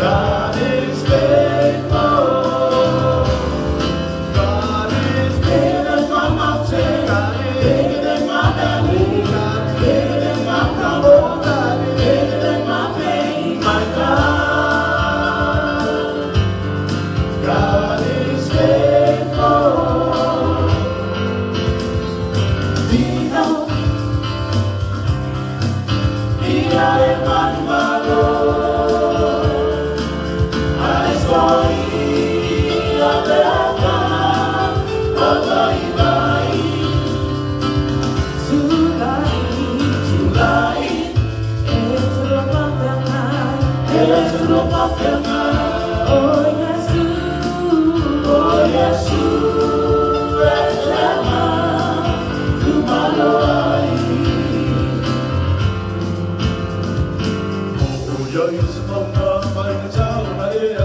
God is faithful. God is bigger than my mountain. God is bigger than my valley. God is bigger than my problem. God is bigger than my pain. My God. God is faithful. Vina, ia e manumalo. Ai ia beka, otai mai. Tulai, Tulai, e tulapapanga, e tulapapanga. O Yesu, O Yesu, e te manumalo ai. O ia i se maunga mai na tau na e a